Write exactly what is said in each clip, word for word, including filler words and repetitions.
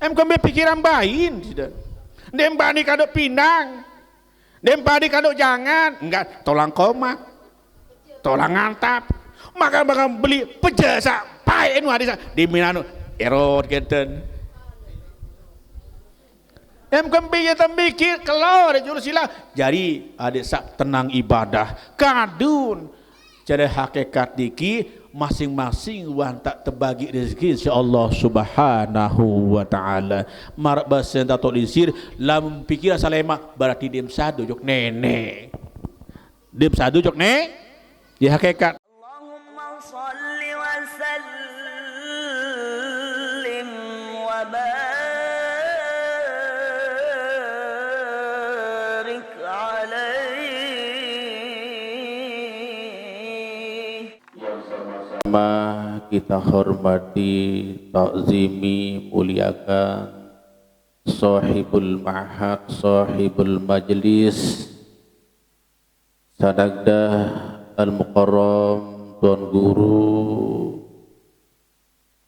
Em kembe pikiran bain, sida. Dem bani kaduk pinang. Dem bani kaduk jangan. Enggak, tolang komak. Tolang ngantap. Maka, maka beli pejasa paen wadi sa. Di minanu erot kenten. Em kembe ya tembikir, kelor juru sila. Jadi, adik sak tenang ibadah. Kadun. Cara hakikat niki, masing-masing wan tak tebagi rezeki, insyaallah subhanahu wa ta'ala. Marek basen tato lisir, lam pikir salema, berarti dem sadu jok nenek. Dem sadu jok ne, di hakikat. اللهم صل وسلم وبارك عليه. Yang sama-sama kita hormati, takzimi, muliakan sahibul ma'had, sahibul majlis, Sanagda Al-Mukarram, Tuan Guru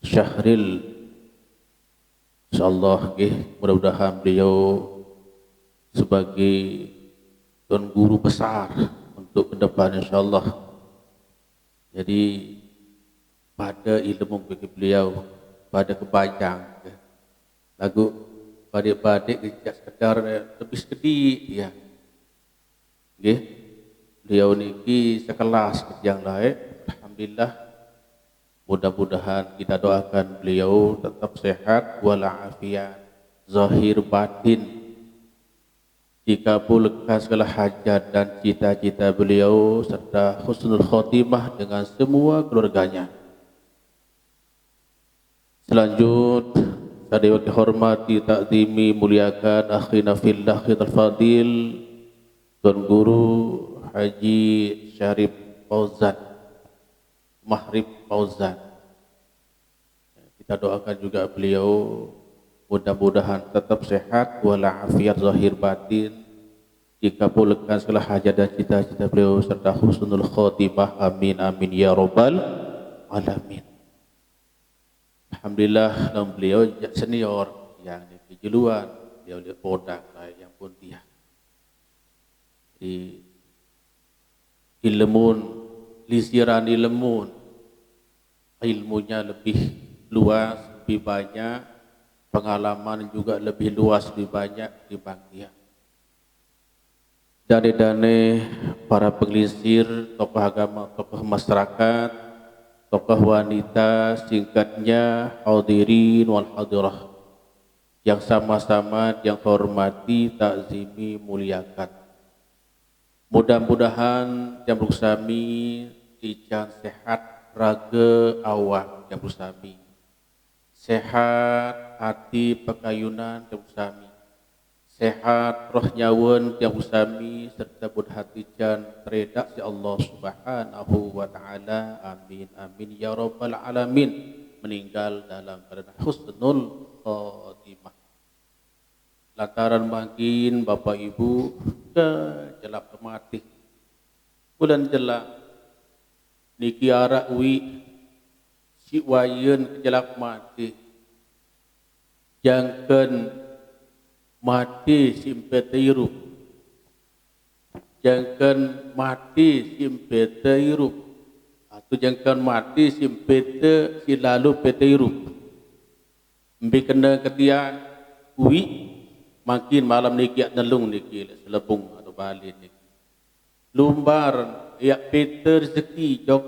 Syahril. Insyaallah, nggih, mudah-mudahan beliau sebagai Tuan Guru besar untuk ke depan, insyaallah. Jadi, pada ilmu bagi beliau, pada kepanjang, lagu badik-badik, tidak sekedar, eh, lebih sekedi, ya. Nggih. Beliau niki sekelas yang lain. Alhamdulillah. Mudah-mudahan kita doakan beliau tetap sehat walafiat, zahir batin. Dikabulkan segala hajat dan cita-cita beliau serta husnul khotimah dengan semua keluarganya. Selanjut, saya hormati, takzimi, muliakan akhina fillah, kita fadil, Tuan Guru Haji Syarif Fauzan, Mahrif Fauzan. Kita doakan juga beliau mudah-mudahan tetap sehat walafiat zahir batin, dikabulkan segala hajat dan cita-cita beliau serta husnul khotimah. Amin, amin, ya rabbal alamin. Alhamdulillah, lamun beliau jak senior, yang di kejuluan, beliau di Podang, yang pun dia. Di ilmun, lisiran ilmun, ilmunya lebih luas, lebih banyak, pengalaman juga lebih luas, lebih banyak dibanding dia. Dane-dane para penglingsir, tokoh agama, tokoh masyarakat, tokoh wanita, singkatnya hadirin wal hadirah yang sama-sama yang hormati, takzimi, muliakan. Mudah-mudahan yang bersami ican sehat raga awak yang bersami. Sehat ati pakayunan tiang sami. Sehat roh nyawa tiang sami serta buat hati jan teredak si Allah Subhanahu wa taala. Amin, amin, ya rabbal alamin. Meninggal dalam keadaan husnul khotimah. Lantaran mangkin Bapak Ibu kejelap kemati. Bulan jelap niki arak wi si wayen kejelap mati. Jangken mati si empe teirup. Jangken mati si empe teirup. Atau jangken mati si empe te si lalu pe teirup. Embe kena ketiak wi mangkin malam niki yak nelung niki lek selebung atau bali niki. Lumbar yak pete rezeki jok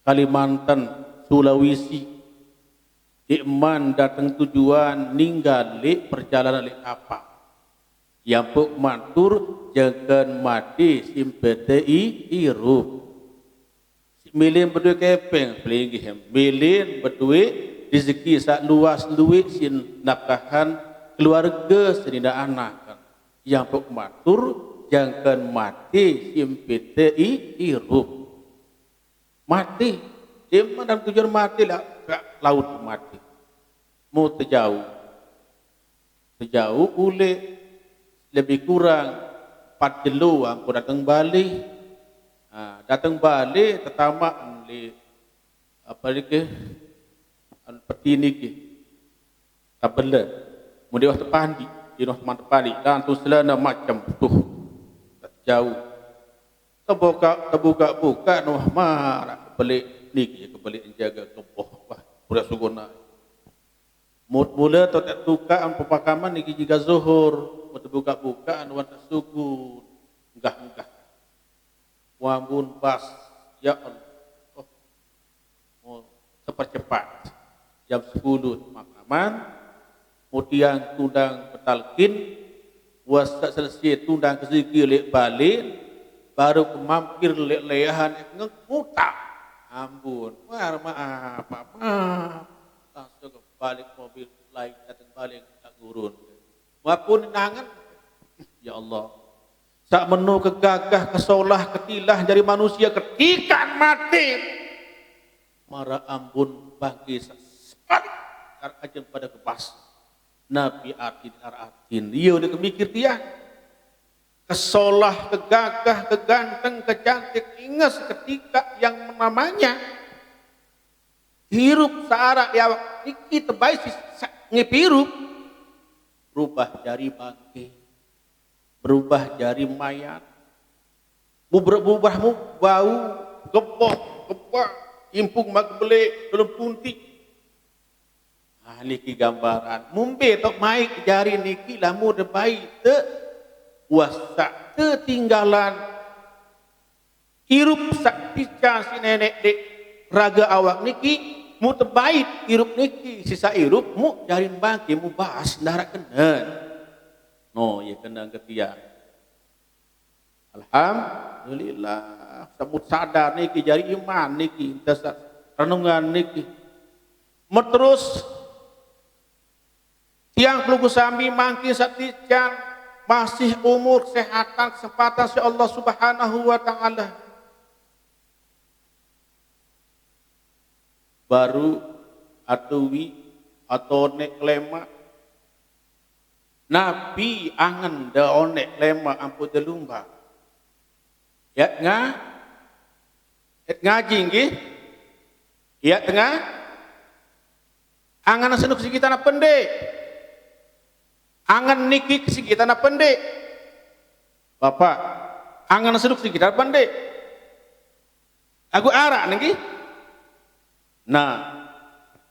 Kalimantan, Sulawesi. Dek man dateng tujuan ninggal lek perjalanan lek kapal. Yang pok matur jangken mati si empe te i irup. Si milin beduit kepeng, pelinggih em. Milin beduit rezeki sak luas duit sin nafkahan keluarga senina anak. Yang pok matur jangken mati si empe te i irup. Mati. Di mana tujuan mati lah, ke laut mati. Mau tejauh. Tejauh ulek lebih kurang empat jelo angko dateng bali. Ha, dateng bali tetamak li apa niki? Anu peti niki. Tabela. Mun di wah tepandi, di noh teman tepandi, dan tu selana macam tuh. Jauh. Tebuka, tebuka-buka noh marak kebelik niki, kebelik jaga keboh. Wah, pura suguna. Mut mula tu tak tuka pepakaman niki jika zuhur. Mut tebuka-buka wan tak sugun. Enggah-enggah. Wambun bas. Ya Allah. Oh. Oh, sepercepat. Jam sepuluh makaman. Kemudian tundang petalkin. Wasa selesai tundang ke sigi lek balik. Baru kemampir lek lehan ngekutak. Ambun. Wah, maaf, maaf, maaf. Langsung ke balik mobil lain, datang balik tak gurun. Wapun nangan. Ya Allah. Sak menu kegagah, kesolah, ketilah dari manusia ketika mati. Mara ambun bangkit sepat. Kar aja pada kebas. Nabi artin, ar artin. Dia udah kemikir dia. Kesolah, kegagah, keganteng, kecantik, ingat ketika yang namanya hirup searah di awak niki tebai si sa- ngipirup. Berubah jari bangke, berubah jari mayat, berubah mu bau, gepok, gepok, impung mak bele dalam punti. Ah, niki gambaran. Mumbe tok mai jari niki lamu debai te wasak ketinggalan. Irup sak pica si nenek dek raga awak niki, mu tebait irup niki, sisa irup mu jarin bangke mu bas ndarak kenen. No, ya kenen ketia. Alhamdulillah, semut sadar niki jari iman niki, dasar renungan niki. Meterus tiang pelunggu sami mangkin satican masih umur kesehatan kesempatan si Allah Subhanahu wa taala. Baru atau wi atau nek lema. Nabi angen da onek lema ampu da lumba. Ya nga? Ya ngaji nggih. Ya tengah. Angen senuk sigi tanah pendek. Angen niki ke sigi tanah pendek. Bapak, angen senuk sigi tanah pendek. Aku arak niki. Nah,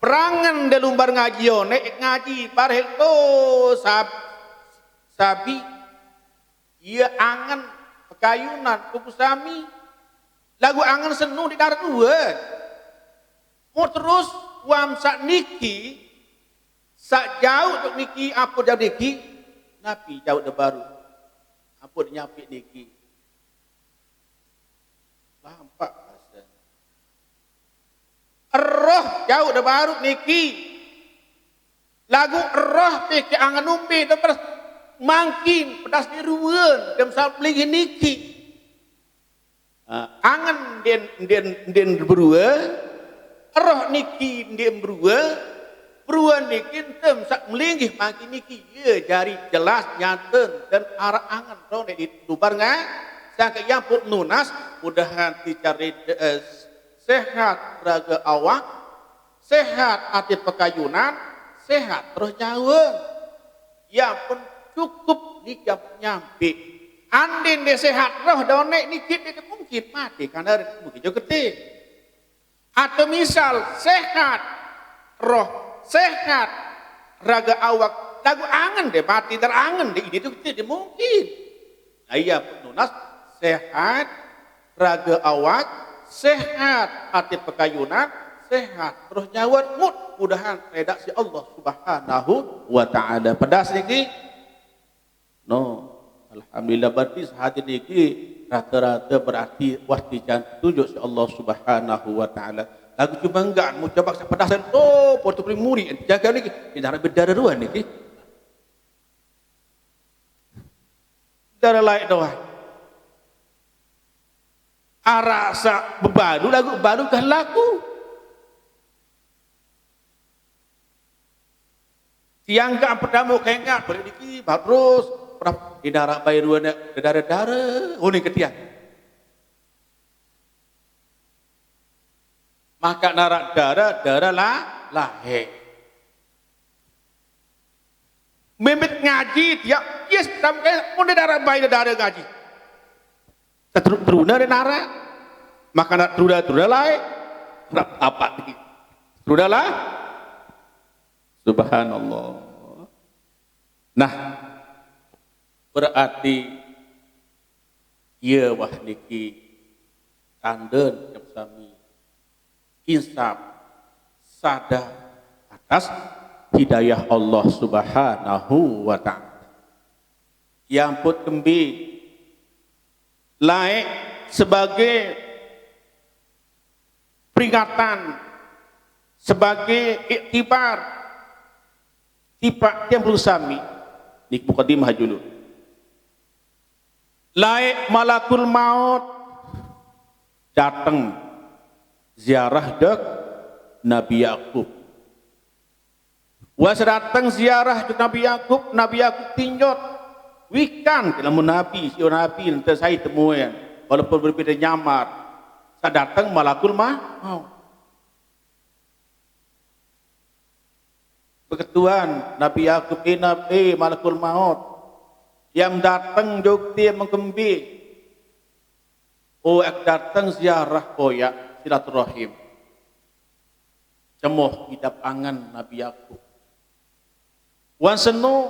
perangen de lumbar ngaji one ngaji barhel to sab, sabi ia angen pekayunan kuku sami lagu angen senu di darat dua. Mau terus wam sak niki sak jauh dok niki apa jauh niki napi jauh de baru apa nyampe niki lampak rasanya. Eroh jauh de baru niki. Lagu eroh peke angan umbi de pedas mangkin pedas di ruan dem sal pelingi niki. Ah, angan den den den berua, eroh niki den berua, berua niki entem sak melinggih mangkin niki. Ye jari jelas nyaten dan arah angan roh di lubar nga. Sangka yang put nunas mudahan dicari eh, sehat raga awak, sehat ati pekayunan, sehat terus nyawa. Ya pun cukup niki nyampe. Andin de sehat roh donek niki de mungkin mati karena mungkin juga gede. Atau misal sehat roh, sehat raga awak, lagu angen de mati terangen de ini tuh gede de mungkin. Nah, iya penunas sehat raga awak, sehat ati pekayunan, sehat terus nyawa mut mudahan redaksi Allah Subhanahu wa taala. Pedas niki. No, alhamdulillah berarti sehati niki rata-rata berarti wah dijan tunjuk si Allah Subhanahu wa taala. Lagu cuma enggak mau coba sepedasan oh portu muri jaga lagi tidak ada beda ruan niki. Darah lain doang. Arasa bebalu lagu balu kan laku. Tiang gak pertama kengat balik diki baru terus pernah di darat bayi dua nak dara-dara uning ke tiang. Maka narak dara dara lah lahir. Mimbit ngaji dia, yes, sampai pun dia darah bayi darah ngaji. Teruna dia nara, maka nak teruna teruna lain, apa ni? Teruna lah. Subhanallah. Nah, berarti iya wah niki tanden jam sami insaf sadar atas hidayah Allah Subhanahu wa Ta'ala. Yang put kembi laik sebagai peringatan, sebagai iktibar tipak tiang sami. Ni mukadimah dulu. Laik malakul maut datang ziarah dek Nabi Yakub. Wah sedatang ziarah dek Nabi Yakub, Nabi Yakub tinjot. Wikan dalam Nabi, si Nabi nanti saya temuan, walaupun berbeda nyamar. Sadatang malakul maut. Beketuan Nabi Yakub, eh, Nabi, eh, malakul maut yang datang jogti mengkembi. Oh, ek datang ziarah koyak silaturahim. Cemoh idap angan Nabi Yakub. Wan seno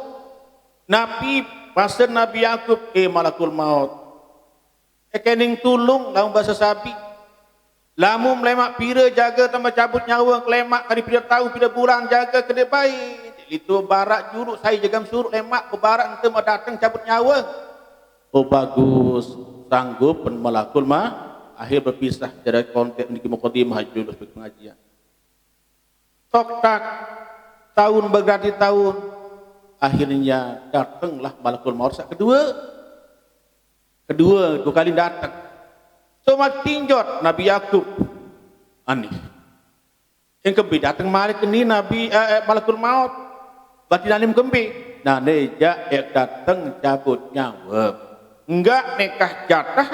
Nabi, pasir Nabi Yakub, eh, malakul maut. Ekening tulung lamun bahasa sabi. Lamun melemak pira jaga tambah cabut nyawa, kelemak kali pira tahu pira bulan jaga kedai baik. Litu barak juruk saya jagam suruk lemak ke barak ente mau datang cabut nyawa. Oh bagus, sanggup pen malakul mah. Akhir berpisah dari konten di mukadimah jurus pengajian. Tok tak, tahun berganti tahun. Akhirnya datanglah malakul maut saat kedua. Kedua, dua kali datang. Cuma tinjot Nabi Yakub. Aneh. Yang kembi datang malik ini Nabi eh, eh, malakul maut. Berarti nanim kembi. Nah, neja yang datang cabut nyawa. Enggak nekah jatah,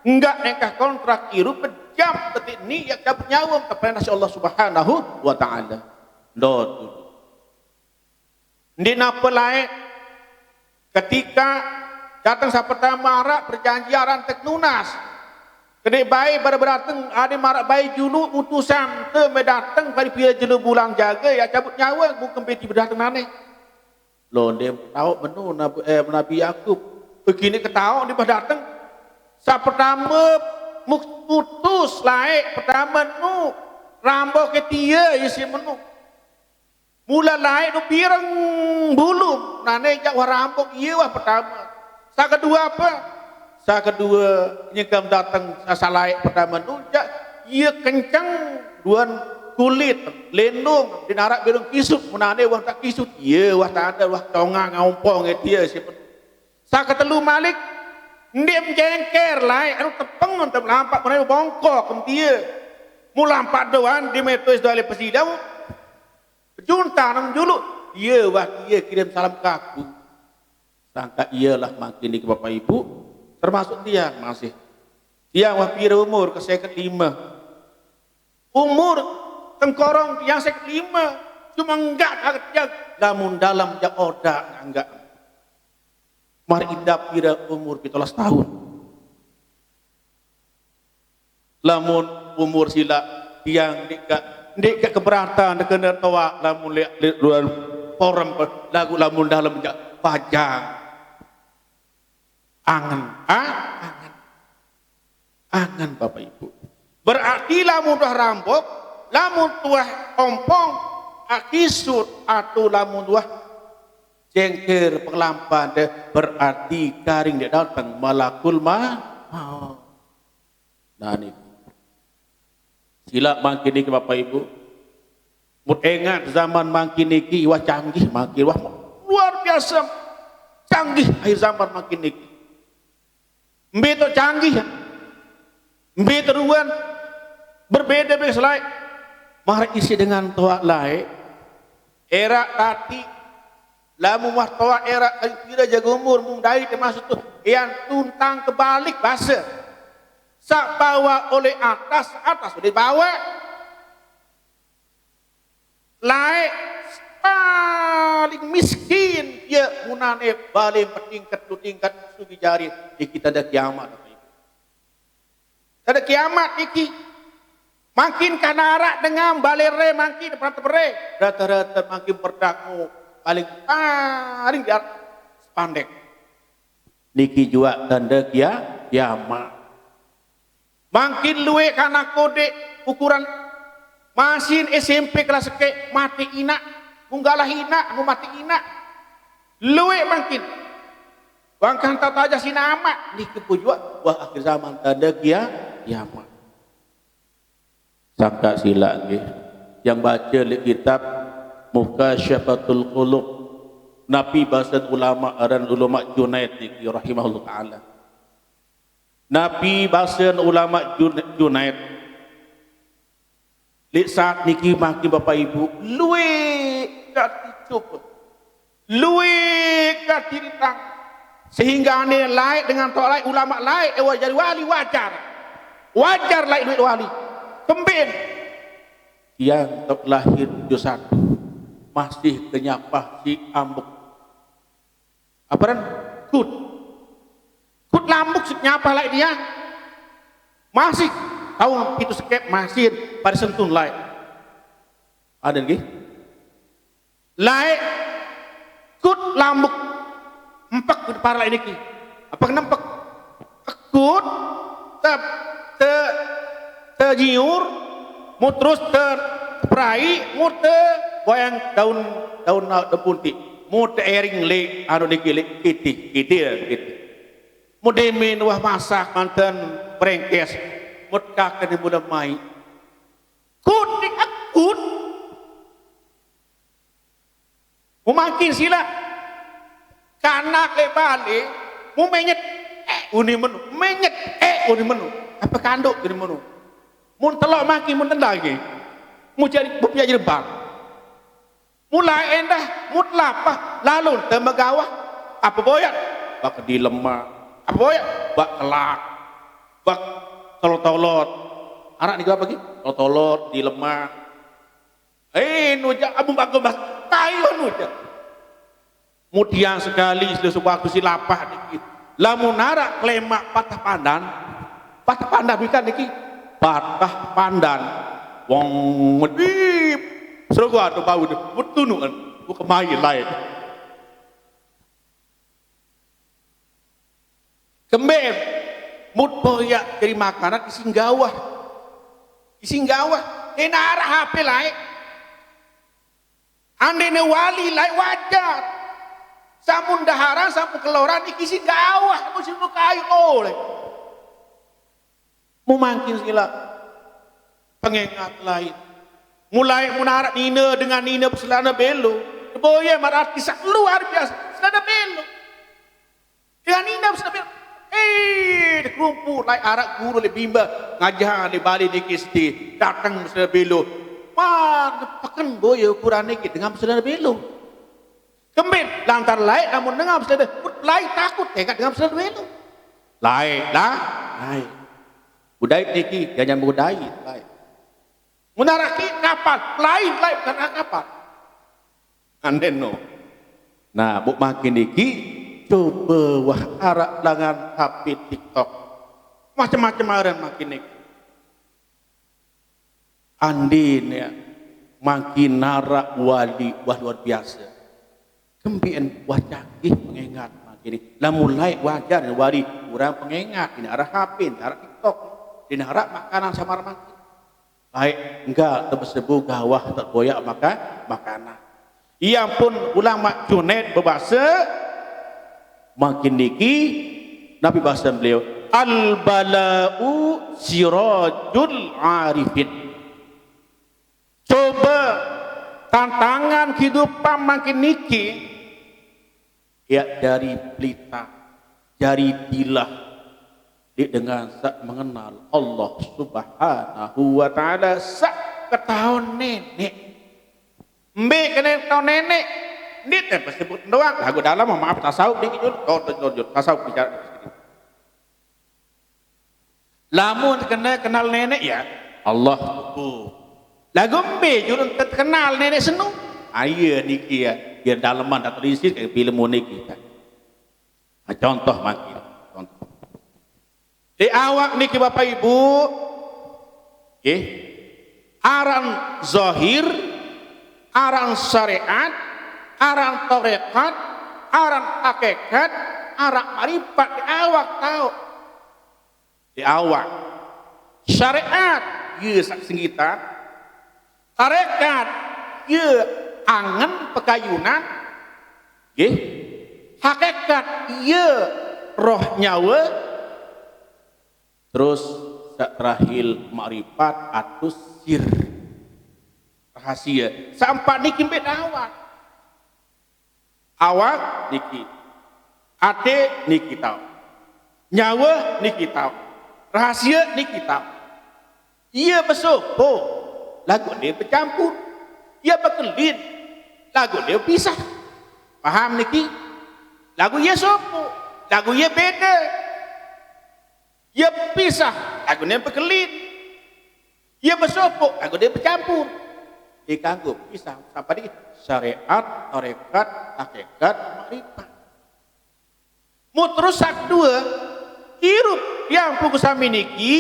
enggak nekah kontrak iru pejam ketik ni yang cabut nyawa kepada nasi Allah Subhanahu wa Ta'ala. Dot. Ndi napa lae ketika dateng sa pertama arak perjanjian arak tek nunas. Kene bae pada berateng ade marak bae julu utusan te me dateng pada pia julu bulang jaga ya cabut nyawa bukan beti bedateng nane. Londe tau menu Nabi, eh, Nabi Yakub. Begini ketau di dateng. Sa pertama putus lae pertama nu rambo ke tia isi menu. Mula lae nu pireng bulu nane jak wah rampok iya wah pertama. Sa kedua apa? Sa kedua nyegam dateng sa salae pertama nu jak iya kenceng duan kulit lendong dinarak birung kisut menane wah tak kisut iya wah tanda wah tonga ngompong dia siapa. Sa ketelu malik ndim jengker lae anu tepeng anu lampak menane bongkok dia. Mu lampak doan di metu es dale pesidau. Junta nang julu, iya wah iya kirim salam ke aku. Sangka iyalah makin niki Bapak Ibu, termasuk tiang masih. Tiang wah pira umur ke seket lima. Umur tengkorong tiang seket lima, cuma enggak kaget tiang lamun dalam jak odak enggak. Mar idap pira umur pitolas tahun. Lamun umur sila tiang ndik ka ndik ka keberatan kena toa lamun liak liak luar forum lagu lamun dalam jak pajang angen ah angen angen Bapak Ibu. Berarti lamun dah rambok lamun tuah ompong akisut atau lamun tuah jengker pengelampan deh berarti karing dia datang malakul ma maut. Nah niku. Sila mangkin niki Bapak Ibu. Mut engat zaman mangkin niki wah canggih mangkin wah luar biasa canggih akhir zaman mangkin niki. Mbe to canggih. Mbe to ruan berbeda be selai. Mar isi dengan toa lae. Era tati lamun wah toa era kali pira jaga umur mung dai termasuk tu yang tuntang kebalik bahasa. Sak bawa oleh atas, atas oleh bawah. Lae pa paling miskin, ye munane bale matingkat dua tingkat sugi jari, niki tanda kiamat, Bapak Ibu. Tanda kiamat niki. Makin kana arak dengan bale re makin pernah tebere. Rata-rata makin berdaku paling, paling di atas spandek. Niki juga tanda kia-, kiamat. Makin luwe kana kodek ukuran masin S M P kelas seke mate inak, munggalah inak, mu mate inak. Luwe makin. Wangkang tak taja sina amat, niki pun juga wah akhir zaman tanda kia-, kiamat. Sangka sila nggih. Yang baca di kitab Mukasyafatul Qulub, napi basen ulama aran ulama Junaid niki rahimahullah taala. Napi basen ulama Jun-, Junaid. Lik saat niki maki Bapak Ibu, luwe gati cukup. Luwe gati ritang. Sehingga ane laik dengan tok laik ulama laik, eh, jadi wali wajar. Wajar laik duit wali. Kembin. Tiang tok lahir tujuh satu. Masih kenyapah si ambuk. Apa ran? Kut. Kut lambuk sik nyapa laik dia. Masih tahun itu sekep masih pada sentun laik. Ada lagi. Laik kut lambuk. Empek di para laik niki. Apa kena empek? Kut te, te, tejiur, mu terus te, teperai, mu te goyang daun, daun, daun punti, mu te ering le, anu niki le, kitih, kitih ya, kitih. Mu demin wah masak manten berengkes, mu tekaken mula mai. Kut ni akut. Mu makin sila. Kanak le bale, mu menyet, eh, uni menu. Menyet, eh, uni menu. Apa kanduk uni menu. Mun telok maki, mun tendang lagi. Mu jadi, mu jadi bang. Mulai endah, mu telapah, lalu te megawah. Apa boyak? Bak di lemak. Apa boyak? Bak kelak. Bak tolot-tolot. Arak ni apa lagi? Tolot-tolot, di lemak. Eh, nuja, abu bagus mas. Tayo nuja. Kemudian sekali, sudah sewaktu si lapah dikit. Lamun arak kelemak patah pandan. Patah pandan bukan niki. Patah pandan. Wong medip. Serogo atau bau tu. Betunuan. Bukan main lain. Kembe, mut boyak jadi makanan isinggawah. Isinggawah. Dena arah H P lain. Andene wali lain wajar. Samun daharan, samun keloran, iki singgawah, musim kayu oleh. Mu mangkin sila. Pengengat lain. Mulai munarak nina dengan nina peselana belo. Boye marati sak luar biasa. Peselana belo. Dengan nina peselana belo. Eh, de kerumput lai arak guru le bimba. Ngajah le bali niki seti. Datang peselana belo. Mar, peken boye ukuran niki dengan peselana belo. Kembin, lantar lai, namun dengan peselana belo. Lai takut, tengah dengan peselana belo. Lai, lah, lai. Budai niki, jangan budai, lai. Munaraki kapal, lain, lain, bukan kapal. Anden no. Nah, bu makin niki, coba wah arak dengan H P TikTok. Macam-macam aran makin niki. Andin ya, makin narak wali, wah luar biasa. Kembien wah canggih pengengat makin ni. Lah mulai wajar wali kurang pengengat, dina arah H P, dina arah TikTok, dina arah makanan samar makin. Baik, enggak tebesebu gawah tak boyak maka makanan. Ia pun ulama Junaid bebasa, makin niki, napi bahasan beliau, "Al-bala'u sirajul arifin." Coba tantangan kehidupan makin niki, ya, jari pelita, jari dilah, di dengan sak mengenal Allah Subhanahu wa Ta'ala, sak ketahuan nenek. Mbe kene ketahuan nenek, nit yang sebut doang. Lagu dalam, maaf, tasawuf dikit dulu. Oh, tasawuf bicara. Lamun terkena kenal nenek ya, Allah tuku. Lagu mbe jurun terkenal nenek senu? Aye niki ya. Biar daleman atau lisin kayak film niki. Nah, contoh mangkin, contoh. Di awak niki Bapak Ibu, nggih, aran zahir, aran syariat, aran tarekat, aran hakikat, aran maripat di awak tau. Di awak. Syariat, ieu sak senggitan. Tarekat, ieu angen pekayunan. Nggih. Hakikat, ieu roh nyawa. Terus sak terakhir makrifat atus sir. Rahasia. Saempat niki mbek dawat. Awak niki. Ate niki tau. Nyawa niki tau. Rahasia niki tau. Ieu besopo, lagu dia becampur. Ieu bekelin, lagu dia pisah. Paham niki? Lagu ieu sopo, lagu ieu beda. Ieu pisah, lagu dia bekelin. Ieu besopo, lagu dia becampur. Dikanggo pisah, sampai di syariat, tarekat, hakikat, makrifat. Mun terus sak dua, irup yang pungku sami niki,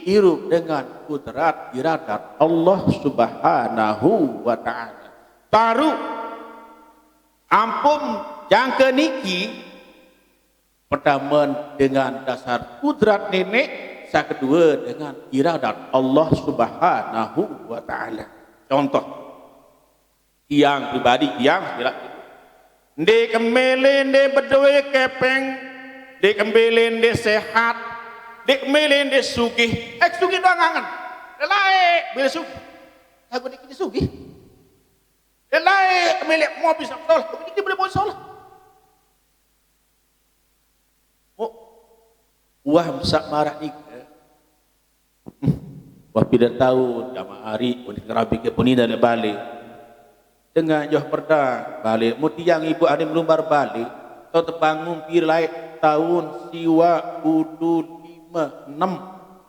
irup dengan kudrat iradat Allah Subhanahu wa Ta'ala. Baru ampun jangka niki, pertama dengan dasar kudrat nenek, sak kedua dengan iradat Allah Subhanahu wa Ta'ala. Contoh, tiang pribadi, tiang sila. Ndeq kemele ndeq bedoe kepeng, ndeq kemele ndeq sehat, ndeq kemele ndeq sugih. Eh, sugih doang angen. Laeq mele sugih. Laguq ndeq kene sugih. Laeq mele mobil saq solah, laguq ndeq kene mele mobil solah. Oh, wah, saq maraq nike. Wah, pire taun, jaman ari, unin ngerabi ke penina leq bale. Dengan joh perdang bale, mun tiang ibu ane melumbar bale, tao tebangun pire laeq taun, siwaq, ulu, lime, enem.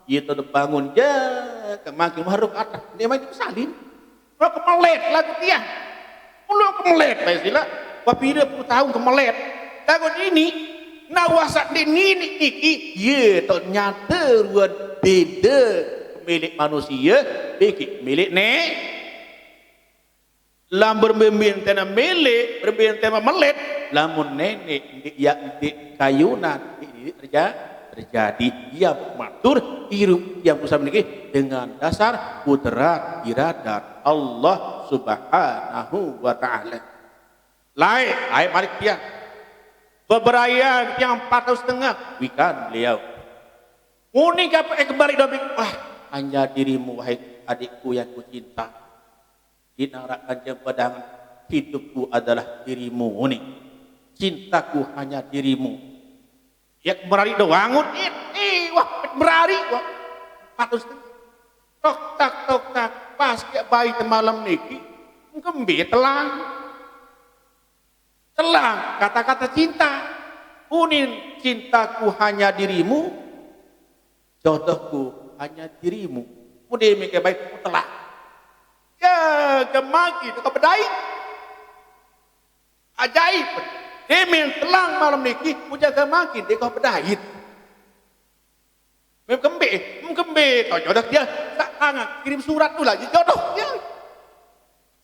Ie tao tebangun, ja, kemakin harus atas. Ndeq main salin. Mula kemelet lagu tiang. Mula kemelet, bae sila. Wah, pire puluh taun kemelet. Lagu nini, nah, wah saq ndeq nini niki, ye, ternyate ruen bede kemeleq manusie, beke kemeleq ne. Lamun berembe-embe tene meleq, berembe tene melet, lamun neneq ndeq, ya, ndeq kayunan, ndeq, ndeq terja-, terjadi. Ia matur, irup tiang pusat niki dengan dasar kudrat iradat Allah Subhanahu wa Ta'ala. Laeq, laeq malik tiang. Beberaian tiang empat ratus setengah, wikan beliau. Uning kapek kembali dobi, wah, hanya dirimu, wahai adikku yang kucinta. Inang rak kanceng pedangan, hidupku adalah dirimu, uning. Cintaku hanya dirimu. Ie merariq doang, unin. Eh, wah, merariq, wah. Patus tu. Tok tak, tok tak. Pas ke bayi temalem niki, kembe telang. Telang kata-kata cinta. Unin, cintaku hanya dirimu, jodohku hanya dirimu. Mudi mike bayi telang. Ya, gemaki tu kau bedait. Ajaib. Demen telang malem niki, ujar gemaki, dek kau bedait. Mem kembe, mem kembe, tau jodoh dia, sak tangan, kirim surat tu lagi jodoh dia.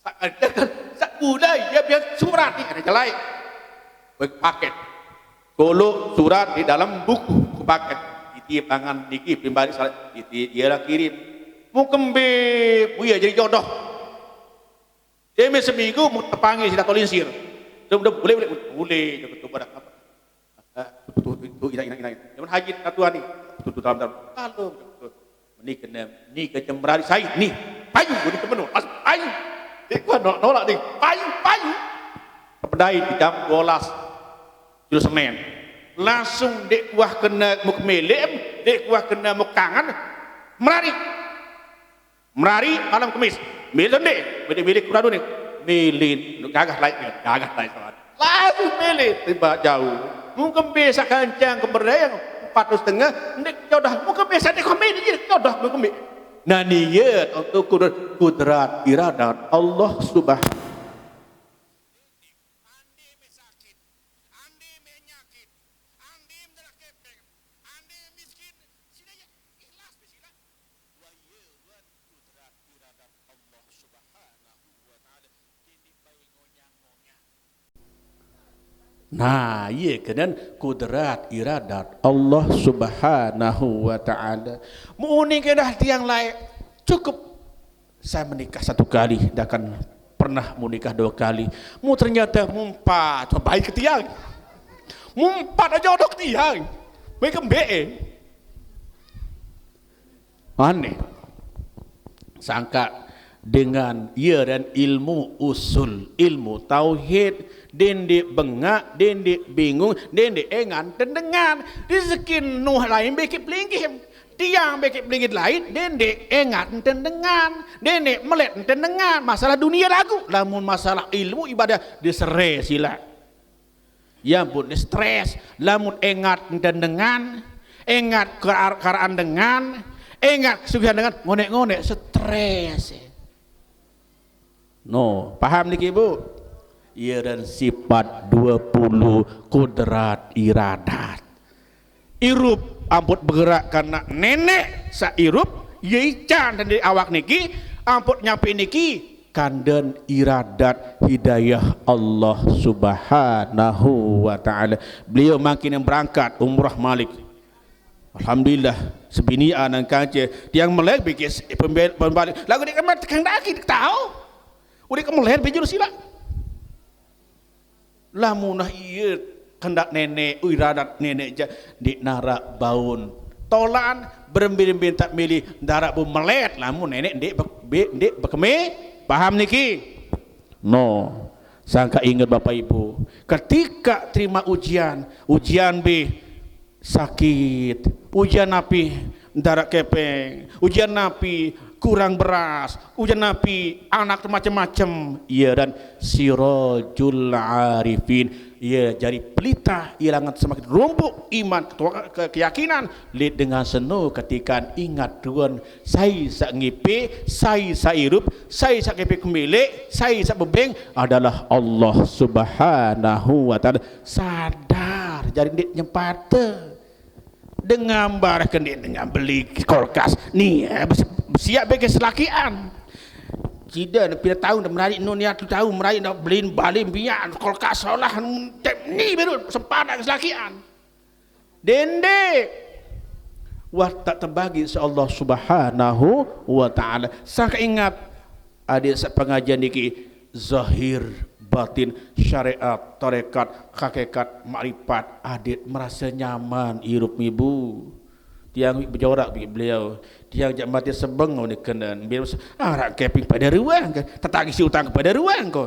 Sak kan, sak gula, dia biar surat ni, ada jelai. Baik paket. Golok surat di dalam buku, buku paket. Iti pangan niki, pimbali salat, iti dia lah kirim. Mem kembe, buya jadi jodoh. Demen seminggu, mem tepangi sida tolinsir. Udah, udah boleh, boleh, boleh, jangan coba dah. Betul, itu, itu, inang, inang, inang. Zaman haji tatuan ni. Betul, betul, dalam, dalam. Kalau, betul. Ni kena, ni kena merari saya ni. Payu, ni temen, pas payu. Dia kuat nolak, nolak ni. Payu, payu. Pedai di jam dua belas. Julu Senin. Langsung dek kuah kena muk melem, dek kuah kena muk kangen. Merari. Merari malam Kemis. Milih ndeq? Milih-milih kurang ni. Milih. Gagah lain, gagah lain, kawan. Lalu milih tiba jauh. Mungkin bisa kancang ke merayang, empat ratus setengah, ndeq jodoh. Mungkin bisa dek kami ni jodoh, mungkin bi. Nah, ni ye, untuk kudrat, kudrat iradat Allah Subhanahu. Ande mendarat kepeng, ande miskin, sila ya ikhlas be sila. Wa ieu kudrat iradat Allah Subhanahu wa taala, jadi bae ngonyang-ngonyang. Nah, ieu kenan kudrat iradat Allah Subhanahu wa taala. Mun uning kedah tiang lae, cukup saya menikah satu kali, tidak akan pernah menikah dua kali. Mu ternyata mumpat, baik ke tiang. Mumpat aja odok tiang. Baik kembe. Aneh. Sangka dengan ieu dan ilmu usul, ilmu tauhid, dende bengak, dende bingung, dende engan tendengan. Rezeki nuh lain bekit pelinggih. Tiang bekit pelinggih lain, dende engat enten dengan, dende melet enten dengan. Masalah dunia lagu, lamun masalah ilmu ibadah disere sila. Ya ampun, stres. Lamun engat enten dengan, engat kear-, karaan dengan, engat kesugihan dengan, ngonek-ngonek stres. No, paham niki, Bu? Ieu dan sifat dua puluh kudrat iradat. Irup ampun bergerak karena nenek sairup, ieu ican dan di awak niki, ampun nyampe niki, kanden iradat hidayah Allah Subhanahu wa taala. Beliau mangkin yang berangkat umrah malik. Alhamdulillah, sebinian nang kance. Tiang melek bikis pembalik. Lagu di kemet kang daki tahu. Udah kemelet bijur sila. Lamun nah ieu kendak nenek, iradat nenek ja di nara baun. Tolan berembe-rembe tak milih nara bu melet lamun nenek ndik be-, be-, ndik bekeme. Paham niki? No. Sangka ingat Bapak Ibu, ketika terima ujian, ujian be sakit, ujian napi ndaraq kepeng, ujian napi kurang beras, ujian napi anak macem-macem. Iya, dan sirajul arifin, iya, jari pelita, iya, langan semakin rumpuk iman, ketua-, ke-, keyakinan, lid dengan seno ketika ingat Tuhan, sai saq ngipe, sai saq irup, sai saq ngipe kemeleq, sai saq bebeng adalah Allah Subhanahu wa Ta'ala. Sadar, jari ndeq nyempate. Dengan bareh ke ndeq dengan beli kulkas. Ni, eh, bes-, besiaq bege selakian. Side pire taun merariq nun, niat taun merariq, belin bale miaq, kulkas solah, ni baru sempat selakian. Dende. Wah, tak terbagi si Allah Subhanahu wa Ta'ala. Sangka ingat, adeq saq pengajian niki, zahir, batin, syariat, tarekat, hakikat, makrifat, adeq merase nyaman irup mibu. Tiang bejoraq bagi beliau. Tiang jaq mate sebeng ngene kenen. Araq kepeng pade ruang ke. Tetagih si utang ke pade ruang ko.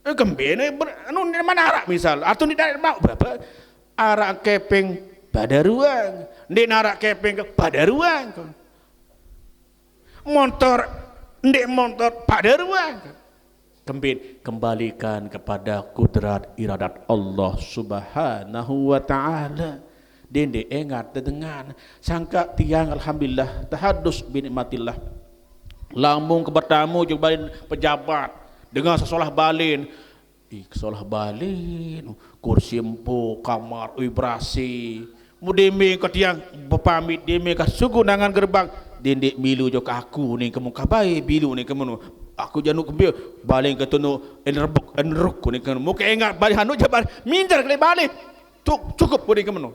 Eh, kembene ber-, anu, ndeq maraq misal, atau ndeq naraq mauq berapa? Araq kepeng pade ruang, ndeq naraq kepeng ke pade ruang. Montor, ndeq montor pade ruang. Kembin, kembalikan kepada kudrat iradat Allah Subhanahu wa Ta'ala. Dende engat dengan. Sangka tiang, alhamdulillah, tahadus binikmatillah. Lamun ke betamu jok balen pejabat, dengan sesolah balen. Ih, sesolah balen. Kursi empuk, kamar, ui, berasi. Mu deme ke tiang bepamit, deme ke sugu nangan gerbang. Dende milu jok aku ning kemu kabai, milu ning kemenu. Aku janu kembil, balen ke tunu, enerbuk, eneruk ning kemenu. Muke engat balen anu jaban, minder kele balen. Tuk, cukup ku ning kemenu.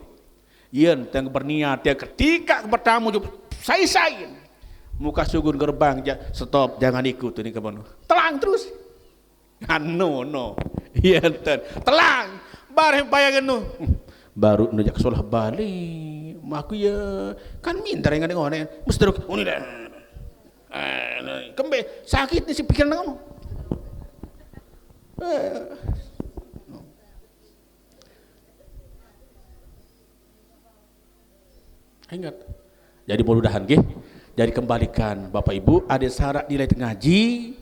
Yen tiang berniat, tiang ketika bertamu jok sai-sai. Muka sugun gerbang ja, stop, jangan ikut ini kemana. Telang terus. Anu, no. Iya, enten. Telang. Bareng bayangan nu. Baru nu jak solah balik. Maku ya, kan minder yang ada ngone. Mesti terus, ini dah. Eh, kembe, sakit nih si pikiran kamu. Eh. Ingat. Jadi mudah-mudahan nggih. Jadi kembalikan Bapak Ibu, ada syarat nilai ngaji.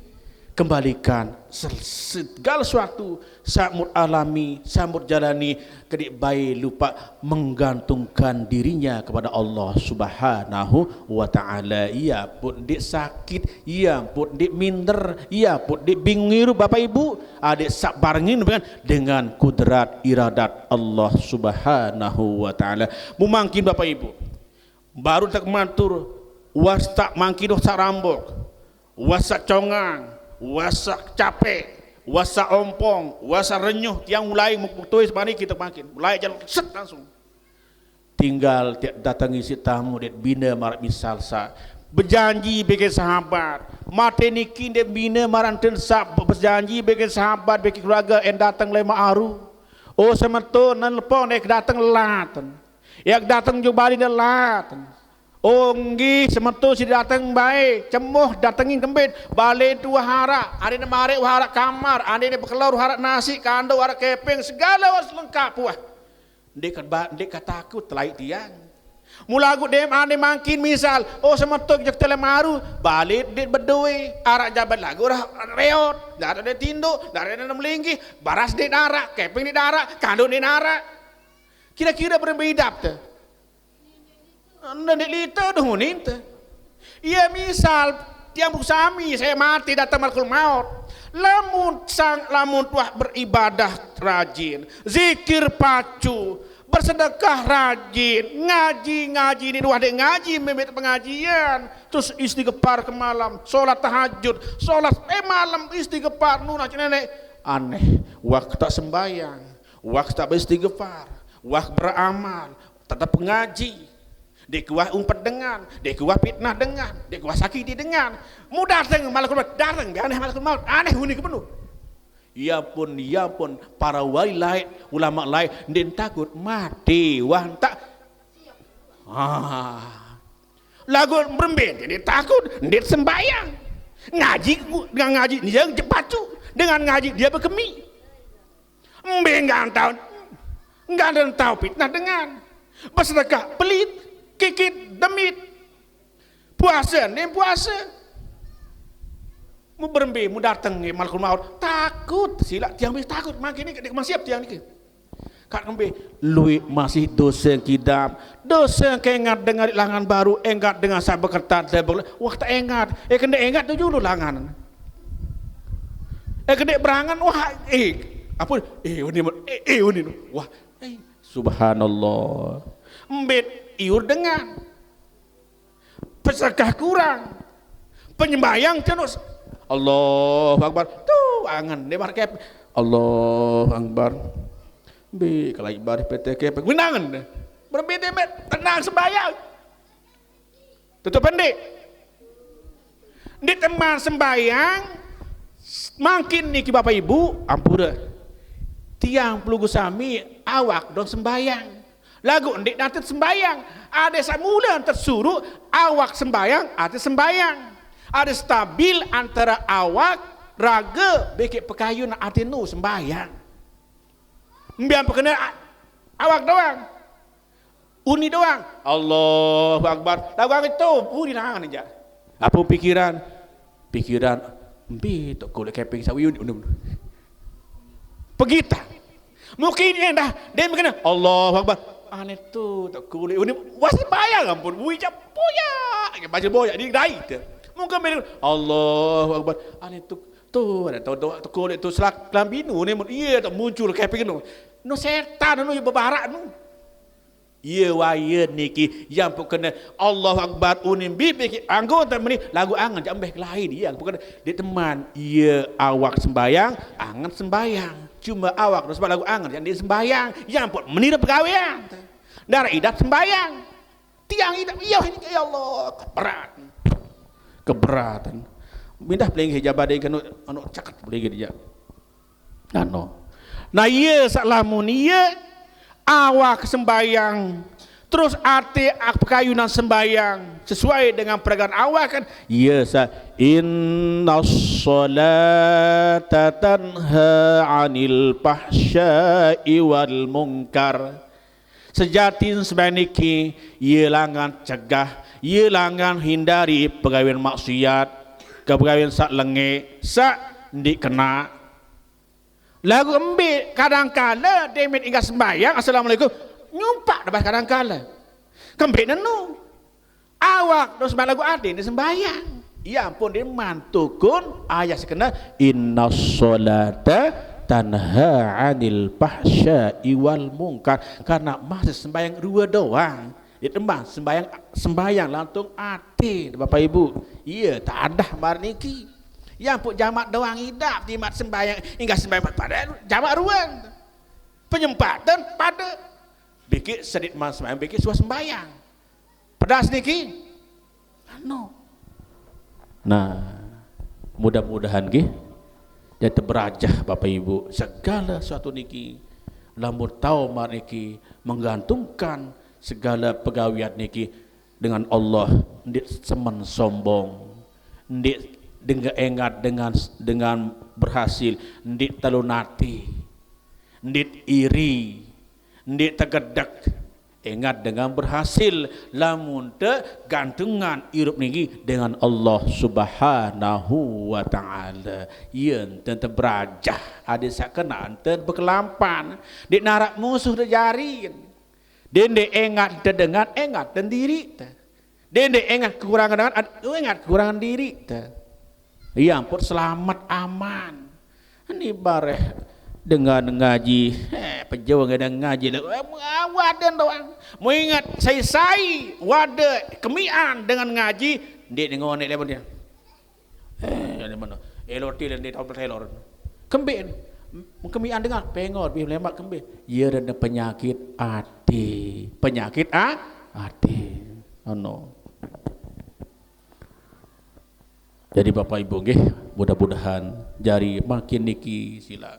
kembalikan segala sesuatu saq mut alami, saq mut jalani, kedek bae lupa menggantungkan dirinya kepada Allah Subhanahu wa Ta'ala. Ia pun ndeq sakit, ia pun ndeq minder, ia pun ndeq bingung irup, Bapak Ibu, adeq saq barengin dengan, dengan kudrat iradat Allah Subhanahu wa Ta'ala. Mumangkin, Bapak Ibu, baruq tematur, uah saq mangkin uah saq rambok, uah saq congang, uah saq capek, uah saq ompong, uah saq renyuh, tiang mulai muk-, muk tuis mani kita mangkin. Mulai jalan set langsung. Tinggal tiaq datengi siq tamu ndeq bine maraq misal saq bejanji bikin sahabat. Mate niki ndeq bine maraq enten saq bejanji bikin sahabat, bikin keluarge, en dateng lemaq aru. Oh, semeton, nelpon, eh, dateng laten. Yaq dateng jubali laten. Oh, nggih, semeton side dateng bae, cemoh datengin kembin, balen tuah araq, andene marek uah araq kamar, andene bekelor uah araq nasi, kando uah araq kepeng, segale uah lengkap uah. Ndeq ke-, ndeq ketakut telai tiang. Mule laguq dem ane mangkin misal, oh, semeton jek telemaru, balen ndeq bedoe, araq jabat laguq uah reot, ndaraq ndeq tindoq, ndaraq ndeq melinggih, baras ndeq daraq, kepeng ndeq daraq, kando ndeq daraq. Kire-kire berembe idap te? Ndeq lite doh nguninte. Ie misal, tiang buk sami, sai mate dateng malakul maut. Lamun sang, lamun tuah beribadah rajin, zikir pacu, bersedekah rajin, ngaji, ngaji ni tuah ndeq ngaji, mimit pengajian, terus istighfar ke malam, sholat tahajud, sholat, eh, malam istighfar, nunas neneq. Aneh, wah tetep sembahyang, wah tetep beristighfar, wah beramal, tetep ngaji. Ndeq kuah umpet dengan, ndeq kuah fitnah dengan, ndeq kuah sakiti dengan. Mu dateng malakul maut, dateng, aneh malakul maut, aneh uni kepenuh. Ia pun, ia pun, para wali laeq, ulama laeq, ndeq takut mate, wah, entak. Ah. Laguq berembe ndeq takut, ndeq sembahyang. Ngaji, dengan ngaji, dia jepatu. Dengan ngaji, dia bekemi. Mbe enggak tao, enggak tao fitnah dengan. Besedekah pelit, kikit, demit. Puase, nem puase. Mu berembe, mu dateng, eh, malakul maut. Takut, silaq tiang wis takut. Mangkin niki, ndeq masiep tiang niki. Kak ngembe, lueq masih dose kidam. Dose ke engat dengan langan baru, engat dengan saq beketat, wah, tak engat. Eh, kene engat tu julu langan. Eh, kene berangan, wah, eh, apa? Eh, uni, eh, eh, uni. Wah, eh, subhanallah. Mbet iur dengan. Pesedekah kurang. Penyembahyang terus. Allahu Akbar. Tuh, angen. Dia markep. Allahu Akbar. Bi, kalau ibadah P T K, menangan. Berbeda, met. Tenang sembahyang. Tutup pendek. Ndeq teman sembahyang, mangkin niki Bapak Ibu, ampure. Tiang pelungguh sami awak dong sembahyang. Laguq ndeq nate sembahyang. Ade saq mule tesuruq awak sembahyang, ate sembahyang. Ade stabil antare awak, rage, bekeq pekayun ate nu sembahyang. Mbian pekene a-, awak doang. Uni doang. Allahu Akbar. Laguq angen tu, uni langan jaq. Ape pikiran? Pikiran, mbe toq koleq kepeng sawi uni, uni. Pegitah. Mungkin endah, dia mungkin, Allahu Akbar. Ane tu toq koleq uni. Wah sembahyang ampun, ui jaq boyak. Baca boyak di dai te. Mungkin mbe, Allahu Akbar. Ane tu, tu, ane tu, tu, toq koleq tu selak kelambinu ni, iye toq muncul kepeng nu. Nu setan nu bebarak nu. Iye wah iye niki, yampuq kene Allahu Akbar unin bibi ki anggote meni laguq angen jaq mbeh kelain. Iye yampuq kene ndeq teman, iye awak sembahyang, angen sembahyang. Cume awak terus laguq angen jaq ndeq sembahyang. Yampuq meni pegawean. Ndaraq idap sembahyang. Tiang idap, iye niki, ya Allah, keberat. Keberatan. Mindah pelinggih jabat kenu anu caket pelinggih dia. Anu. Nah, iye saq lamun iye awak sembahyang, terus ate ak-, pekayunan sembahyang sesuai dengan peregan awak kan, iye saq, "Innas sholata tanha 'anil fahsya'i wal munkar." Sejatin sembahyang niki, ie langan cegah, ie langan hindari pegawean maksiat, kepegawean saq lenge, saq Ndeq kena. Laguq embe kadangkala demit inggah sembahyang, assalamualaikum, nyumpak debah kadangkala. Kembe nenu. Awak do sembahyang laguq adene sembahyang. Ie ampun deman tukun ayat sekena, "Innas sholata tanha 'anil fahsya'i wal munkar." Karena masih sembahyang rue doang. Ie temban sembahyang, sembahyang lantung ate, Bapak Ibu. Ie tadah mar niki. Ie ampun jamak doang idap, jimat sembahyang, inggah sembahyang pade jamak ruen. Penyempatan pade. Bikit sedit man sembahyang, bikit suah sembahyang. Pedas niki? Anu. Nah, mudah-mudahan nggih, jate berajah Bapak Ibu, segala sesuatu niki, lamun tao mar niki menggantungkan segala pegawean niki dengan Allah, ndeq semen sombong, ndeq denge-, engat dengan, dengan berhasil, ndeq telun ati, ndeq iri, ndeq tegedek, engat dengan berhasil, lamun tegantungan irup niki dengan Allah Subhanahu wa Ta'ala. Ie enten teberajah, ade saq kena enten bekelampan, ndeq naraq musuh de jari. Dende engat te dengan engat te diriq te. Dende engat kekurangan dengan ad-, engat kekurangan diriq te. Ie ampun selamet aman. Ni bareh dengan ngaji, eh, pejauh dengan ngaji. Waden doang. Mau ingat sai-sai, wade kemian dengan ngaji, ndeq ngoneq leman dia. Eh, di mana? Elor ti leman di taun telor. Kembe. Kemian dengan pengor, bih lemak kembe. Ie rene penyakit ati. Penyakit a-, ati. Ono. Jadi Bapak Ibu nggih, mudah-mudahan jari makin niki sila.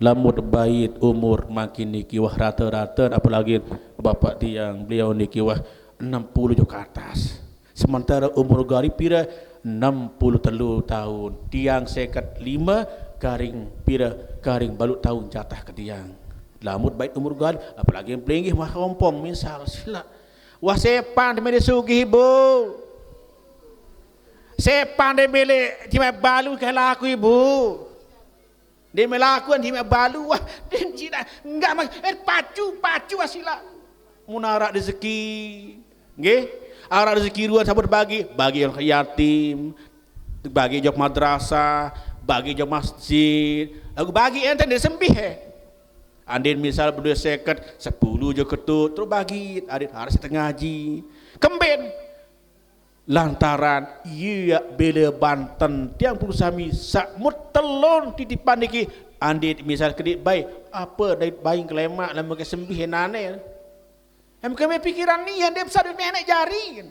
Lamun bait umur makin niki wah rata-rata, apalagi bapak tiang beliau niki wah enam puluh jo ke atas. Sementara umur gari pira? Enam puluh telu taun. Tiang seket lime, karing pira? Karing baluq taun jatah ke tiang. Lamun bait umur gari, apalagi pelinggih mah kompong misal sila. Wah sepan de mele sugih, Ibu. Sepan de mele jimat balu ke laku, Ibu. De mele laku jimat balu, wah, den cina enggak mas, eh, pacu, pacu asila. Mun araq rezeki, nggih, araq rezeki ruan sampun bagi, bagi orang yatim, bagi jok madrasah, bagi jok masjid, laguq bagi enten de sembih, eh. Andin misal bedoe seket, sepulu jok ketut, terus bagi, andin harus setengah ji. Kemben, lantaran ie bele banten tiang pulu sami saq mut telon titipan niki, andin misal kediq bai, ape dait bai kelemaq lamun ke sembih enane. Em keme pikiran nie, ndeq besadu neneq jari.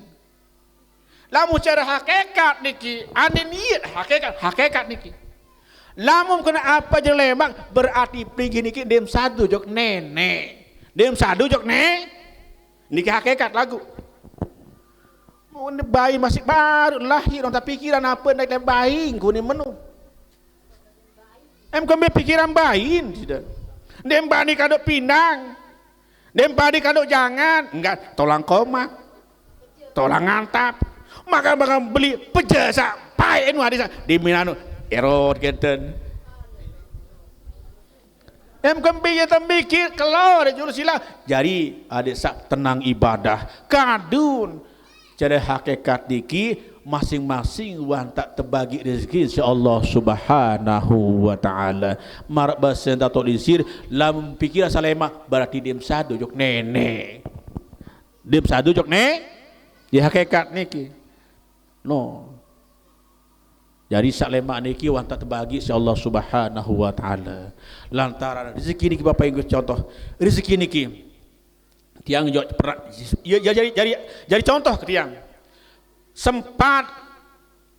Lamun care hakekat niki, andin niet hakekat, hakekat niki. Lamun kene ape jelemaq, berarti pelinggih niki ndeq sadu jok neneq. Ndeq sadu jok ne-, niki hakekat laguq. Mun bai masih baru lahir, onta pikiran ape ndeq bai, ngkuni menu. Em kembe pikiran bain, side. Ndeq bani kadu pindang. Ndeq bani kadu jangan, enggak tolang komat. Tolang ngantap. Makan-makan beli pejasaq paen hadis di minanu. Erot kenten. Em kembe ye tembikir kelor julu sila. Jari adeq saq tenang ibadah. Kadun. Care hakekat niki, masing-masing wah ntak tebagi rezeki, insyaallah subhanahu wa ta'ala. Maraq base Datuk Linsir, lamun pikiran saq lemaq, berarti dem sadu jok neneq. Dem sadu jok ne-, ye hakekat niki. No. Jari saq lemaq niki wah ntak tebagi, insyaallah subhanahu wa ta'ala. Lantaran rezeki niki, Bapak Ibu, contoh. Rezeki niki. Tiang jok pernah, ya, ya, jari, jari, jari contoh ke tiang. Sempat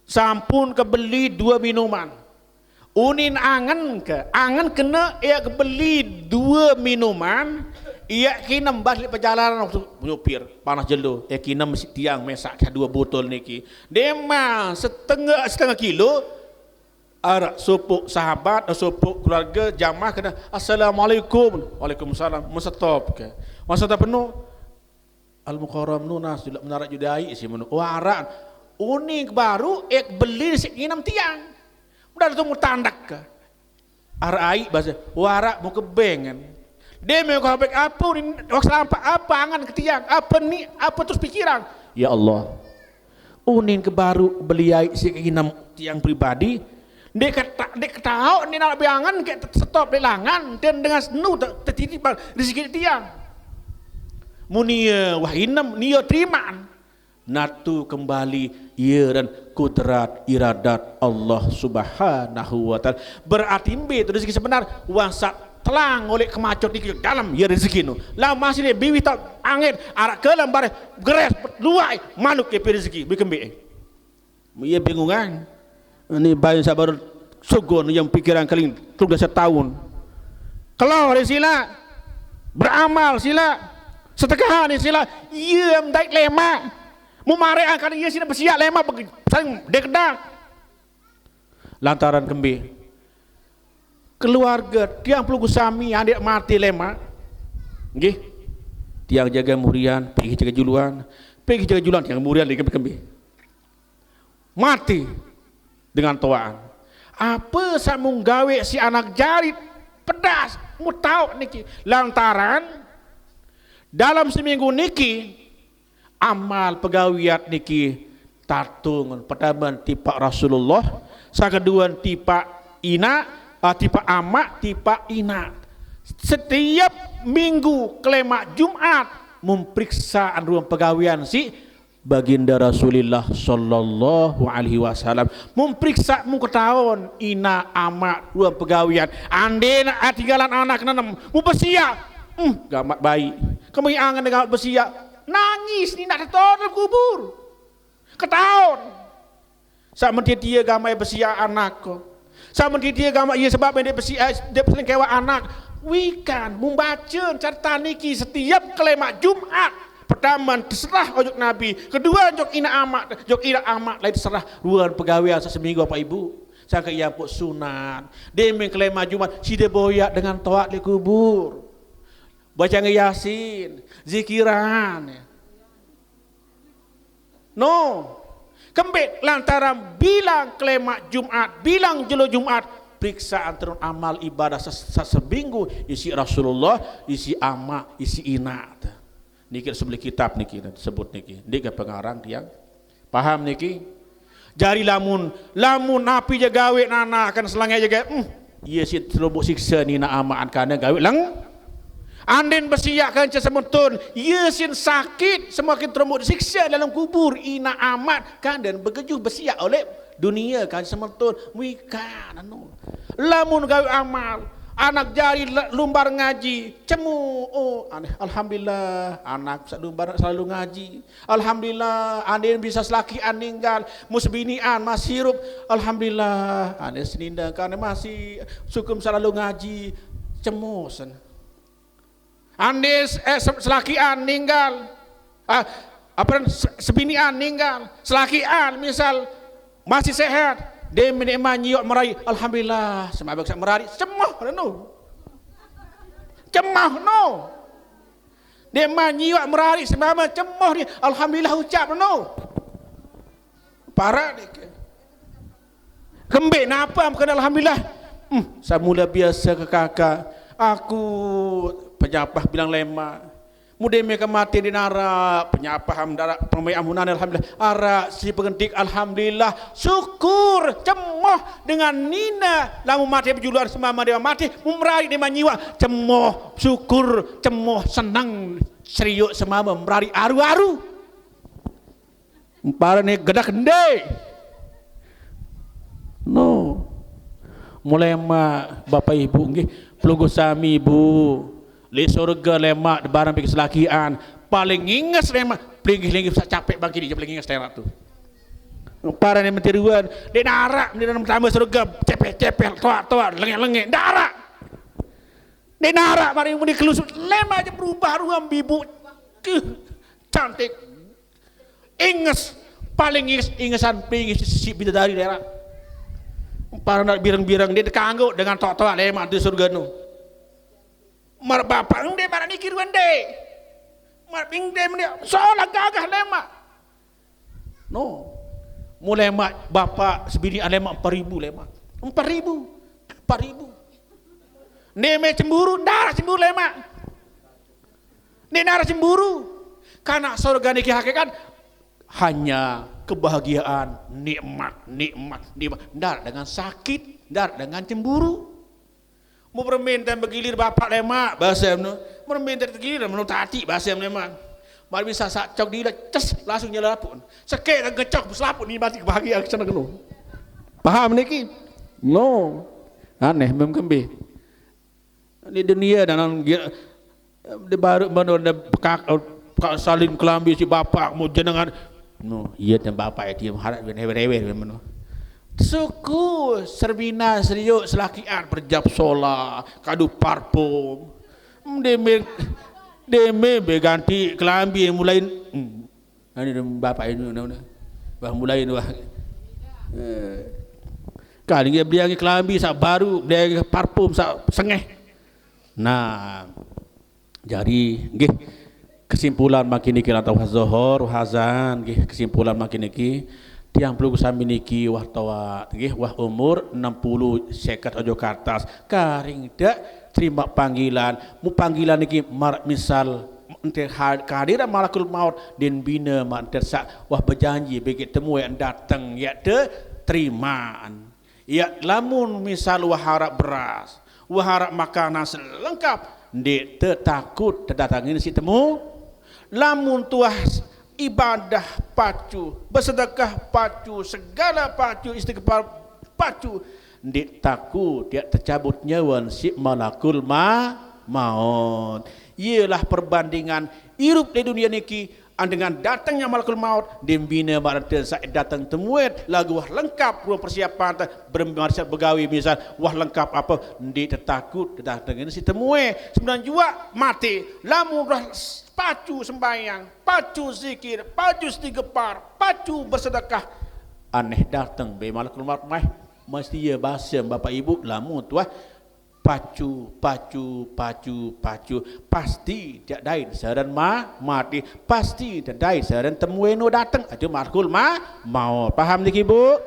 sampun kebeli due minuman. Unin angen ke, angen kene ie kebeli due minuman, ie kinem bas leq pejalanan waktu nyupir, panas jelo, ie kinem siq tiang mesaq due botol niki. Deman setengah, setengah kilo, araq sopoq sahabat, sopoq keluarge jamaah kene, "Assalamualaikum." "Waalaikumsalam." Mesetop ke. Mesetop penuh. Al-Mukarram nunas, julak menara judai si menu. Waran. Uning baru ek beli siq nginem tiang. Udah tu mau tandak ke. Arak ai bahasa, warak mau kebengan. Dia mau kau apa ni, wak selampak apa angan ke tiang, apa ni, apa terus pikiran. Ya Allah. Unin ke baru beliai si inam tiang pribadi. Dia kata, dia ketahu ni nak biangan ke stop di langan dan dengan senu tertitipan rezeki tiang. Munia wah inem nio terimaan. Natu kembali ia dan kudrat iradat Allah Subhanahu wa Ta'ala. Berarti mbe tu rezeki sebenar, wasa telang oleh kemacot di dalam ia rezeki nu. Lah masih dia biwih tak angin, arak kelam bareh, geres, luai, manuk ke rezeki, bikembe. Ia bingungan. Ini bayi sabar sugun yang pikiran keling, tunggu setahun. Kalau ada sila, beramal sila, sedekah ni sila, ia mendait lemak. Mu marek angkat ia sini bersiap lemak, saling dekedak. Lantaran kembe. Keluarga, tiang pelunggu sami, adik mati lemak. Nggih. Tiang jaga murian, pergi jaga juluan. Pergi jaga juluan, tiang murian, kembe-kembe. Mati dengan toaan. Apa sak mung gawe si anak jari pedas, mu tahu niki. Lantaran dalam seminggu niki, amal pegawian niki tatung pertama tipak Rasulullah, sakaduan tipak ina, ah, tipak amak, tipak ina. Setiap minggu kelemak Jumat memperiksa ruang pegawian si Baginda Rasulullah sallallahu alaihi wasallam memperiksa muka tahun ina amak ruang pegawian. Ande nak tinggalan anak nenem, mu bersiap. Hmm, gamat baik. Kami angan dengan bersiap. Nangis ni nak tetap dalam kubur. Ketaun. Sak mentitia gamai bersiap anak ko. Sak mentitia gamai ia sebab dia bersiap, dia berselingkewa anak. Wikan, membaca carta niki setiap kelemak Jumat. Pertama terserah ojok Nabi, kedua ojok ina amat, ojok ina amat lain terserah ruan pegawean sak seminggu apa ibu. Sangka ia pun sunat. Dia main kelemak Jumat, si dia boyak dengan toat di kubur. Baca Yasin, zikiran. No. Kembik lantaran bilang kelemak Jumat, bilang jelo Jumat, periksaan terun amal ibadah ses- sesebinggu isi Rasulullah, isi amak, isi inak. Niki sebeli kitab niki sebut niki. Niki pengarang tiang. Paham niki? Jari lamun, lamun api je gawe nana akan selangai je gawe. Hmm, ia si terobok siksa ni nak amaan kana gawe leng. Andin besiak kanca semetun, ia sin sakit semakin terobok siksa dalam kubur ina amat kandan begejuh besiak oleh dunia kanca semetun. Wikan anu. Lamun gawe amal, anak jari lumbar ngaji, cemu, oh aneh, alhamdulillah, anak lumbar selalu ngaji. Alhamdulillah, andin bisa selakian ninggal, musbinian masih hirup. Alhamdulillah, andin seninda kan masih sukum selalu ngaji, cemosen. Andin eh, se- selakian ninggal, ah, apa dan se- sebinian ninggal, selakian misal masih sehat, dia menikmati nyiok merai. Alhamdulillah, semabak sak merari, cemoh no. Cemoh no. Dia manyiwak merari semama cemoh ni. Alhamdulillah ucap no. Para ni ke. Kembik napa bukan alhamdulillah. Hmm, samula biasa ke kakak. Aku penyapah bilang lemak. Mudah mereka mati di narak, penyapah am darak, pemai amunan alhamdulillah. Arak si pengentik alhamdulillah. Syukur cemoh dengan nina lamu mati berjuluan semama dia mati. Memerari dia manyiwak cemoh syukur cemoh senang seriuk semama merari aru-aru. Para ni gedak ende. No. Mulai ma bapak ibu nggih pelungguh sami ibu. Li surga lemak barang pikir selakian paling inges lemak pelinggih-linggih sak capek bangkit dia paling inges lemak tu. Para ni mentiruan di narak di dalam tambah surga cepeh-cepeh toak-toak lengek-lengek darak. Di narak mari muni kelusut lema aja berubah ruang bibu. Keuh, cantik. Inges paling inges ingesan pingis si bidadari daerah. Para nak bireng-bireng dia kanggo dengan tok-tok lema di surga nu. Mar bapak ende mar niki ruan de. Mar ping de dia soal gagah lema. No. Mulai mak bapak sebini ada mak empat ribu lema. Empat ribu. Empat ribu. Ndeq meq cemburu, ndaraq cemburu lemaq. Ndeq naraq cemburu. Karena sorga niki hakikat hanya kebahagiaan, nikmat, nikmat, nikmat. Ndaraq dengan sakit, ndaraq dengan cemburu. Mu permen tem begilir bapak lemaq, bahasa meno. Permen tem tegilir meno tati, bahasa lemaq. Mar bisa saq cok dileq, ces, langsung nyelaput. Sekeq ngecok, selaput ni mati kebahagiaan seneng no. Paham niki? No. Aneh mem kembe. Di dunie dengan dia, dia baru meno, dia pekak, pekak salin kelambi si bapak, mau jenengan. No, iya, dan bapak ya, dia harap rewer-rewer meno. Suku serbina seriuk selakian berjap sola, kadu parfum. Deme, deme beganti kelambi mulai. Hmm. Anu, bapak ini, anu, anu. Wah, mulai ini, wah. Eh. Kali nggih beli lagi kelambi saq baru, beli lagi parfum saq sengeh. Nah, jari nggih, kesimpulan mangkin niki, lan tawah zohor, hazan nggih, kesimpulan mangkin niki, tiang pelungguh sami niki wah toaq nggih, wah umur enam puluh, seket ojo ke atas. Karing dak terima panggilan, mu panggilan niki mar-, misal ente ha-, kehadiran malakul maut, din bine ma ente saq wah bejanji bagi temue dateng, yaq te terimaan. Yaq lamun misal wah araq beras, wah araq makanan selengkap, ndeq tetakut tedatengin siq temu. Lamun tuah ibadah pacu, besedekah pacu, segale pacu, istighfar pacu, ndeq takut yaq tecabut nyawen siq malakul ma-, maut. Ielah perbandingan irup leq dunie niki, dengan datengnya malakul maut, din bine ma ente saq dateng temuet, laguq wah lengkap rue persiapan te, bermarisyat begawe misal, wah lengkap ape, ndeq tetakut tedatengin siq temue. Semeton juaq mate, lamun wah pacu sembahyang, pacu zikir, pacu istighfar, pacu besedekah, aneh dateng be malakul maut maeh, mesti ie basem, Bapak Ibu, lamun tuah pacu, pacu, pacu, pacu, pasti tiaq dait seren ma-, mate, pasti tiaq dait seren temue no dateng, aje malakul ma-, maut. Paham niki, Bu?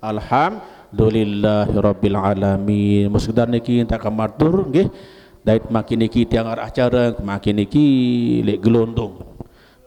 Alhamdulillahirabbil alamin. Mun sekedar niki tak kamatur nggih. Dait mangkin niki tiang araq acare mangkin niki leq Gelondong.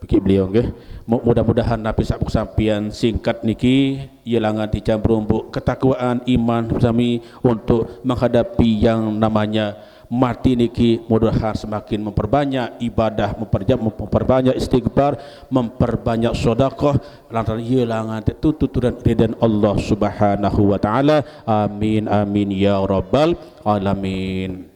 Bagi beliau nggih. Mu-, mudah-mudahan napi saq sampaian singkat niki, ie langan tiang berumbuk ketakwaan iman sami untuk menghadapi yang namanya mati niki, mudahan semakin memperbanyak ibadah, memperja-, memperbanyak istighfar, memperbanyak sedekah, lantaran ie langan te tuntut turan ridhan Allah Subhanahu wa Ta'ala. Amin, amin, ya rabbal alamin.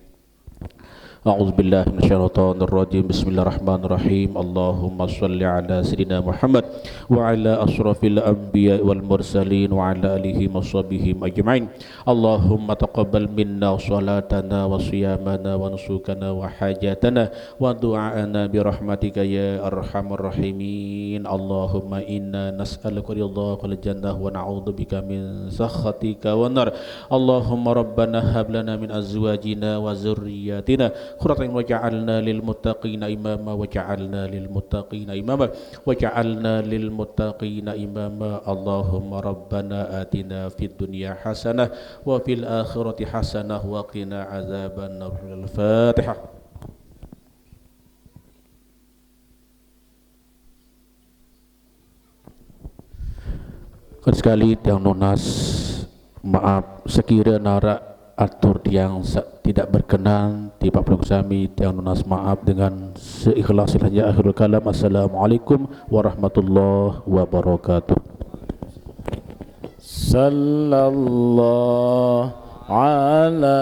أعوذ بالله من الشيطان الرجيم. بسم الله الرحمن الرحيم. اللهم صل على سيدنا محمد وعلى أشرف الأنبياء والمرسلين وعلى آلهم وصحبهم أجمعين. اللهم تقبل منا صلاتنا وصيامنا ونسكنا وحاجاتنا ودعاءنا برحمتك يا أرحم الراحمين. اللهم إنا نسألك رضاك والجنة ونعوذ بك من سخطك والنار. اللهم ربنا هب لنا من أزواجنا وذرياتنا قرة أعين واجعلنا للمتقين إماما، واجعلنا للمتقين إماما، واجعلنا للمتقين إماما. اللهم ربنا آتنا في الدنيا حسنة وفي الآخرة حسنة وقنا عذاب النار. الفاتحة. Kan sekali tiang nunas maap sekira naraq atur tiang saq tidak berkenan, tipaq pelungguh sami tiang nunas maap dengan seikhlas-ikhlasnya. Akhirul kalam, assalamualaikum warahmatullahi wabarakatuh. Sallallahu ala